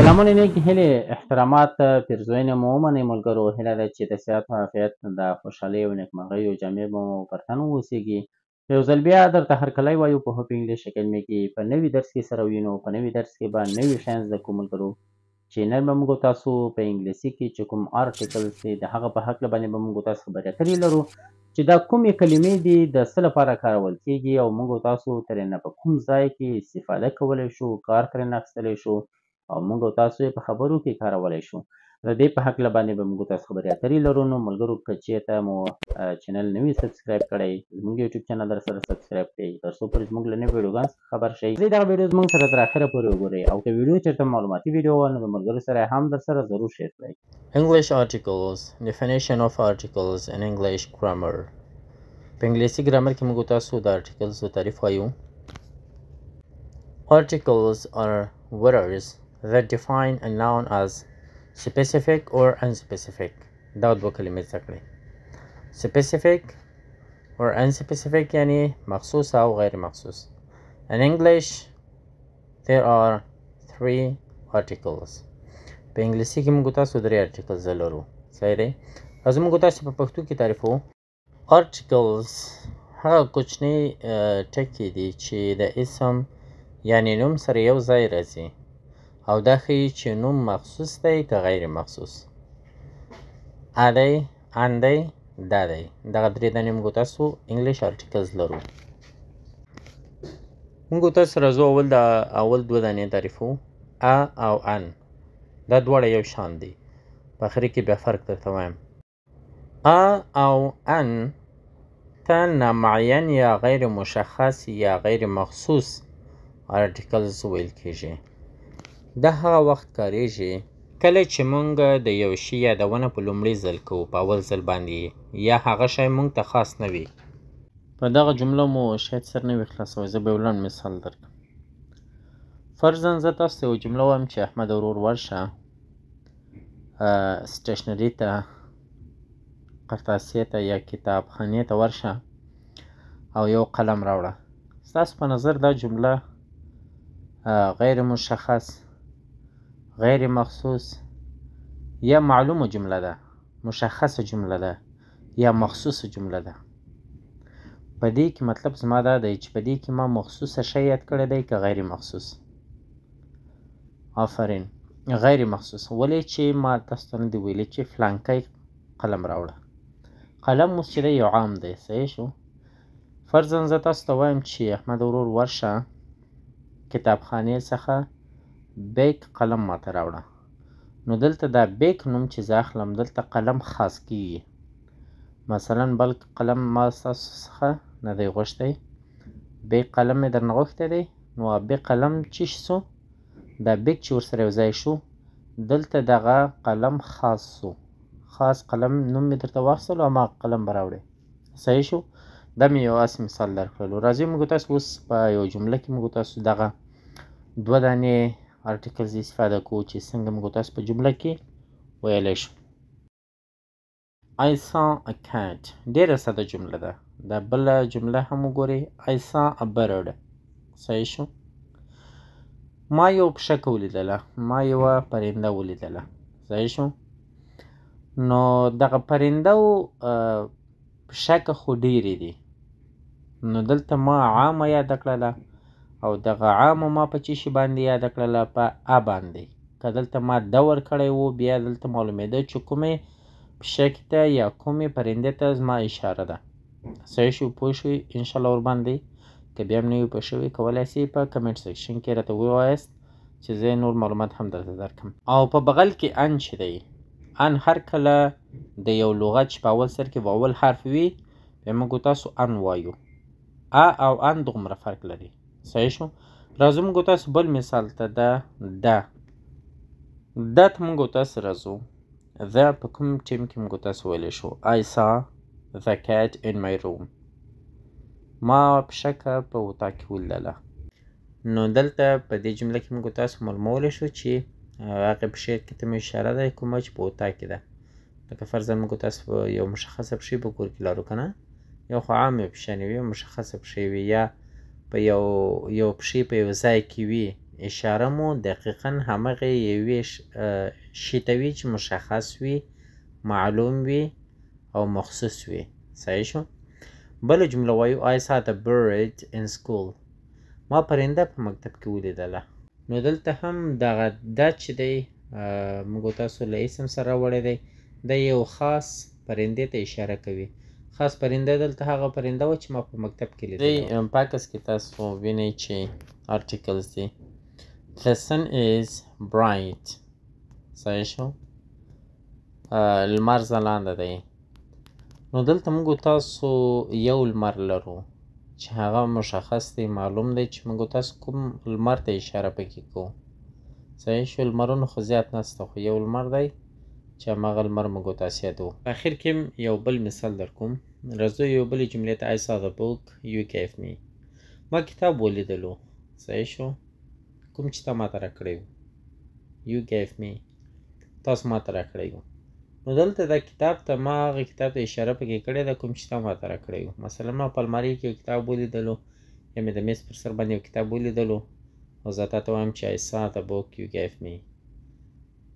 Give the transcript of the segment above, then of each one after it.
سلامونه، نیک هیلې، احترامات، پیرزوینې مو ومنئ. ملګرو، هیله ده چې د صحت او عافیت، د خوشحالۍ او نیکمرغیو جامې مو پر تن واوسېږي. یو ځل بیا درته هرکلی وایو په هوپ انګلیش اکاډمي کې. په نوي درس کې سره وینو. په نوي درس کې به نوي شیان زده کوو ملګرو، چې نن به موږ تاسو په انګلیسي کې چې کوم articles دي، د هغه په هکله باندې به موږ تاسو خبرې اترې لرو، چې دا کومې کلمې دي، د څه لپاره کارول کېږي او موږ تاسو ترېنه په کوم ځای کې استفاده کولی شو، کار ترېنه اخیستلی شو او موږ تاسو یې په خبرو کې کارولی شو. د دې په هکله باندې به موږ تاسو خبرې اترې لرو. نو ملګرو، که چېرته مو چینل نه وي subscribe کړی، زموږ یوټیوب چینل در سره subscribe کړئ، تر څو پورې زموږ له نویو ویډیوګانو څخه خبر شئ. دغه ویډیو زموږ سره تر اخره پورې وګورئ او که ویډیو چېرته معلوماتي ویډیو وه، نو د ملګرو سره هم در سره ضرور share کړئ. English articles. Definition of articles in English grammar. په انګلیسي ګرامر کې موږ تاسو د articles تعریف وایو. Articles are words that define a noun as specific or unspecific. دا دوه کلمې زده کړئ، specific or unspecific، یعنی مخصوص او غیر مخصوص. In English there are three articles. په انګلیسي کې موږ تاسو درې articles لرو، صحیح دی؟ راځو موږ تاسو په پښتو کې تعریفو. Articles هغه کوچني ټکي دي چې د اسم یعنی نوم سره یو ځای راځي او دا ښیي چې نوم مخصوص دی که غیر مخصوص. a دی، an دی، the دی، دغه درې دانې موږ تاسو English articles لرو. موږ تاسو راځو اول د اول دوه دانې تعریفو، a او an. دا دواړه یو شان دي، په اخري کې بیا فرق درته وایم. a او an ته نامعین یا غیر مشخص یا غیر مخصوص articles ویل کیږي. دا هغه وخت کاریږي کله چې مونږ د یو شي یادونه په لومړي ځل کوو، په اول ځل باندې، یا هغه شی مونږ ته خاص نه وي. په دغه جمله مو شاید سر نه وي خلاصوی، زه به یو لنډ مثال درکړم. فرضاً زه تاسو ته یوه جمله وایم چې احمد ورور ورشه stationery ته، قرطاسیې ته یا کتابخانې ته ورشه او یو قلم راوړه. ستاسو په نظر دا جمله غیر مشخص، غیر مخصوص یا معلومه جمله ده، مشخصه جمله ده یا مخصوصه جمله ده؟ په دې کې مطلب زما دا دی چې په دې کې ما مخصوصه شی یاد کړی دی که غیر مخصوص؟ آفرین، غیر مخصوص. ولې چې ما تاسو ته نه دي ویلي چې فلانکی قلم راوړه. قلم اوس چې دی یو عام دی، صحیح شو؟ فرضاً زه تاسو ته وایم چې احمد ورور ورشه کتابخانې څخه بیک قلم ماته راوړه. نو دلته دا بیک نوم چې زه اخلم، دلته قلم خاص کیږي. مثلا بل قلم ما ستاسو څخه نه دی غوښتی، بیک قلم مې درنه غوښتی دی. نو بیک قلم چې سو، دا بیک چې ورسره یو ځای شو، دلته دغه قلم خاص سو. خاص قلم نوم مې درته واخیستلو، هماغه قلم به راوړې، صحیح شو؟ دا مې یو هسې مثال درکړلو. راځئ موږ تاسو اوس په یو جمله کې موږ تاسو دغه دوه دانې articles استفاده کوو چې څنګه موږ تاسو په جمله کې ویلی شو. I saw a cat. ډېره ساده جمله ده. دا بله جمله هم وګورئ، I saw a bird. صحیح شو؟ ما یو پشکه ولیدله، ما یوه پرنده ولیدله، صحیح شو؟ نو دغه پرنده او پشکه خو ډېرې دي، نو دلته ما عامه یاده کړله او دغه عامه ما په څه شي باندې یاده کړله؟ په a باندې. که دلته ما the ورکړی و، بیا دلته معلومېده چې کومې پشکې ته یا کومې پرندې ته زما اشاره ده، صحیح شو؟ پوه شوئ انشاءالله ورباندې؟ که بیا هم نه وي پوه شوي، کولی شئ په comment section کې راته ووایاست چې زه نور معلومات هم درته درکړم. او په بغل کې an چې دی، an هر کله د یو لغت چې په اول سر کې vowel حرف وي، بیا موږ تاسو an وایو. a او an دغومره فرق لري، صحیح شو؟ راځو موږ تاسو بل مثال ته، د the. The ته موږ تاسو راځو. the په کوم ټیم کې موږ تاسو ویلی شو؟ I saw the cat in my room. ما پشکه په اتاق کې ولیدله. نو دلته په دې جمله کې موږ تاسو معلومولی شو چې هغې پښې کې ته مې اشاره ده کومه چې په اتاق کې ده. لکه فرضاً موږ تاسو یو مشخصه پښې په کور کې لرو که نه، یو خو عامې پښې وي، مشخصه پښې وي، یا په یو یو پښې په یو ځای کې وي. اشاره مو دقیقا همغې یوې شي ته وي چې مشخص وي، معلوم وي او مخصوص وي. صحیح شو؟ بله جمله وایو I saw the bird in school. ما پرنده په مکتب کې ولیدله. نو دلته هم دغه دا چې دی موږ تاسو له اسم سره راوړی دی، دا یو خاص پرندې ته اشاره کوي. خاص پرنده دلته هغه پرنده وه چې ما په مکتب کې لیدله. دې پاکس کې تاسو وینئ چې articles دي. The sun is bright. صحیح شو؟ لمر ځلانده دی. نو دلته موږ تاسو یو لمر لرو چې هغه مشخص دی، معلوم دی چې موږ تاسو کوم لمر ته اشاره پکې کوو. صحیح شو؟ لمرونه خو زیات نشته، خو یو لمر دی چې هماغه لمر موږ تاسو یادوو. په اخر کې یو بل مثال درکوم. راځو یو بلې جملې ته. I saw the book you gave me. ما کتاب ولیدلو. صحیح شو؟ کوم چې تا ماته راکړی و. You gave me، تاسو ماته راکړی و. نو دلته دا کتاب ته ما هغه کتاب ته اشاره پکې کړې ده کوم چې تا ماته راکړی و. مثلا ما په المارۍ کې یو کتاب ولیدلو، یا مې د میز پر سر باندې یو کتاب ولیدلو، او زه تا ته وایم چې I saw the book you gave me.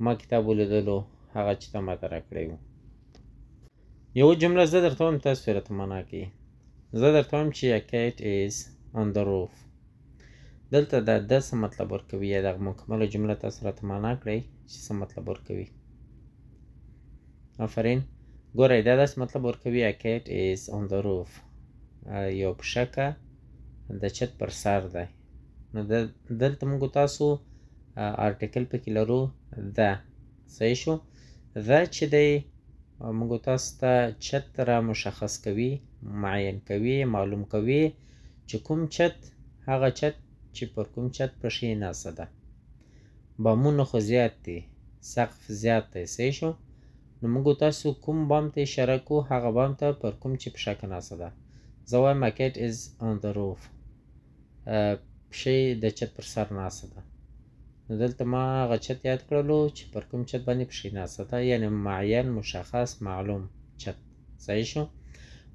ما کتاب ولیدلو هغه چې تا ماته راکړی و. یوه جمله زه درته وایم، تاسو یې راته معنا کړئ. زه درته وایم چې a cat is on the roof. دلته دا د څه مطلب ورکوي، یا دغه مکمله جمله تاسو راته معنا کړئ چې څه مطلب ورکوي. آفرین. ګورئ دا داسې مطلب ورکوي a cat is on the roof. یو پشکه د چت پر سر دی. نو دلته موږ تاسو article پکې لرو the. صحیح شو؟ the چې دی موږ تاسو ته چت را مشخص کوي، معین کوي، معلوم کوي چې کوم چت، هغه چت چې پر کوم چت پښې ناسته ده. بامونه خو زیات دي، سقف زیات دی. صحیح شو؟ نو موږ تاسو کوم بام ته اشاره کوو، هغه بام ته پر کوم چې پښه ناسته ده. زه وایم a cat is on the roof. پښې د چت پر سر ناسته ده. نو دلته ما هغه چت یاد کړلو چې پر کوم چت باندې پښې ناسته ده، یعنی معین، مشخص، معلوم چت. صحیح شو؟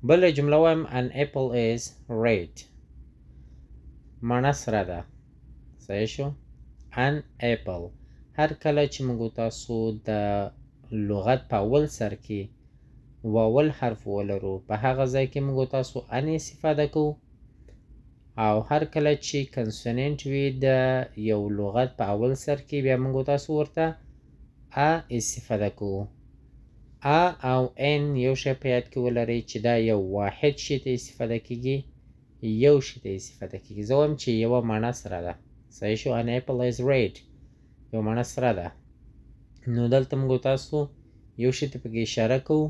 بله جمله وایم an apple is red. مڼه سره ده. صحیح شو؟ an apple. هر کله چې موږ تاسو د لغت په اول سر کې vowel حرف ولرو، په هغه ځای کې موږ تاسو an استفاده کوو، او هر کله چې consonant وي د یو لغت په اول سر کې، بیا موږ تاسو ورته a استفاده کوو. a او an یو شی په یاد کې ولرئ چې دا یو واحد شی ته استفاده کیږي، یو شی ته استفاده کیږي. زه وایم چې یوه مڼه سره ده. صحیح شو؟ an apple is red، یو مڼه سره ده. نو دلته موږ تاسو یو شی ته پکې اشاره کوو،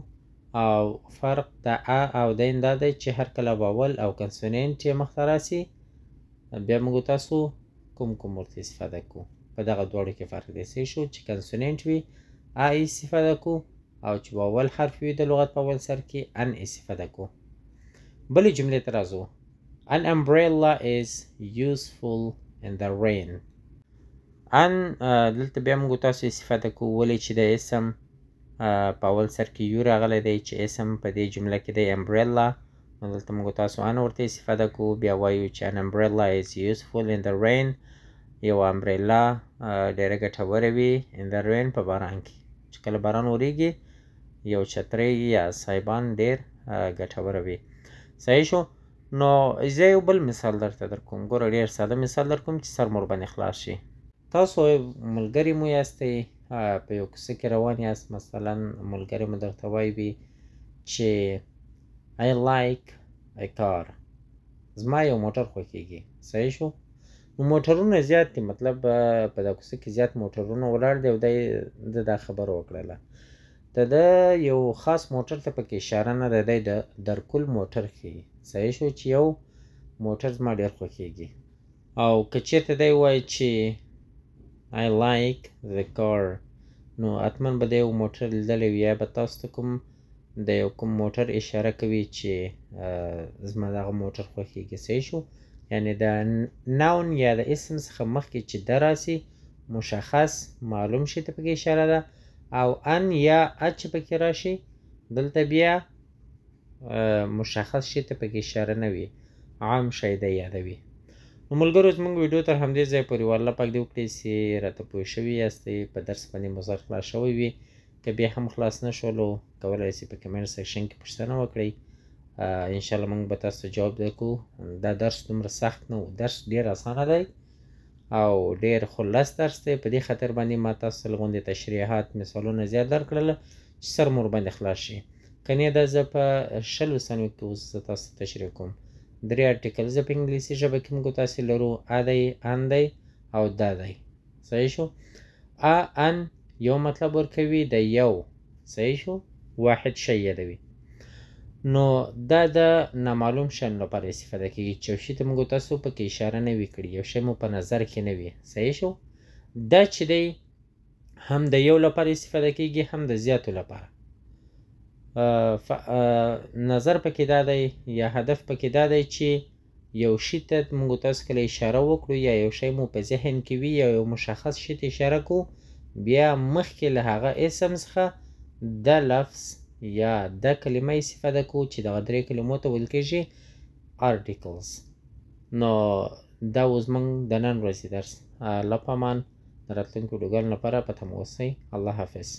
او فرق د a او د an دا دی چې هر کله vowel او consonant یې مخته راسي، بیا موږ تاسو کوم کوم ورته استفاده کوو. په دغه دواړو کې فرق دی. صحیح شو؟ چې consonant وي a استفاده کوو، او چې vowel حرف وي د لغت په اول سر کې an استفاده کوو. بلې جملې ته راځو. An umbrella is useful in the rain. an دلته بیا موږ تاسو استفاده کوو، ولې چې د اسم په اول سر کې یو راغلی دی چې اسم په دې جمله کې دی umbrella. نو دلته موږ تاسو an ورته استفاده کوو، بیا وایو چې an umbrella is useful in the rain. یو umbrella ډېره ګټوره وي in the rain، په باران کې، چې کله باران وریږي یو چترۍ یا سایبان ډېر ګټوره وي. صحیح شو؟ نو زه یو بل مثال درته درکوم. ګوره ډېر ساده مثال درکوم چې سر مو ورباندې خلاص شي. تاسو ملګري مو یاستئ، په یو کوڅه کې روان یاست، مثلا ملګری مو درته وایي وي چې I like a car، زما یو موټر خوښیږي. صحیح شو؟ نو موټرونه زیات دي، مطلب په دا کوڅه کې زیات موټرونه ولاړ دي، او دی ده دا خبره وکړله. د ده یو خاص موټر ته پکې اشاره نه ده، دی د درکل موټر ښیي. صحیح شو؟ چې یو موټر زما ډېر خوښیږي. او که چېرته دی وایي چې I like the car، نو حتما به دی یو موټر لیدلی وي، یا به تاسو ته کوم د یو کوم موټر اشاره کوي چې زما دغه موټر خوښیږي. صحیح شو؟ یعنی د noun یا د اسم څخه مخکې چې د راسي مشخص معلوم شي ته پکې اشاره ده، او an یا a چې پکې راشي دلته بیا مشخص شي ته پکې اشاره نه وي، عام شی دی یادوي. نو ملګرو، زموږ ویډیو تر همدې ځای پورې وه. الله پاک دې وکړي چې راته پوه شوي یاستئ، په درس باندې مو سر خلاص شوی وي. که بیا هم خلاص نه شولو، کولی شئ په کمنټ سیکشن کې پوښتنه وکړئ، انشاءالله موږ به تاسو ته جواب درکړو. دا درس دومره سخت نه و، درس ډېر اسانه دی او ډېر خلص درس دی. په دې خاطر باندې ما تاسو ته غوندې تشریحات، مثالونه زیات درکړل چې سر مو ورباندې خلاص شي. که نه دا زه په 20 ثانیو کې اوس زه تاسو ته تشریح کوم. درې articles په انګلیسي ژبه کې موږ تاسې لرو: a دی، an دی او the دی. صحیح شو؟ a، an یو مطلب ورکوي د یو، صحیح شو، واحد شی یادوي. نو دا د نامعلوم شیانو لپاره استفاده کیږي چې یو شي ته موږ تاسو پکې اشاره نه وي کړې، یو شی مو په نظر کې نه وي. صحیح شو؟ دا چې دی هم د یو لپاره استفاده کیږي، هم د زیاتو لپاره. نظر پکې دا دی یا هدف پکې دا دی چې یو شي ته موږ تاسو کله اشاره وکړو یا یو شی مو په ذهن کې وي یا یو مشخص شي ته اشاره کوو، بیا مخکې له هغه اسم څخه د لفظ یا د کلمه استفاده کوو چې دغه درې کلمو ته ویل کېږي articles. نو دا و زموږ د نن ورځې درس. الله په امان، د راتلونکو ویډیوګانو لپاره په تمه اوسئ. الله حافظ.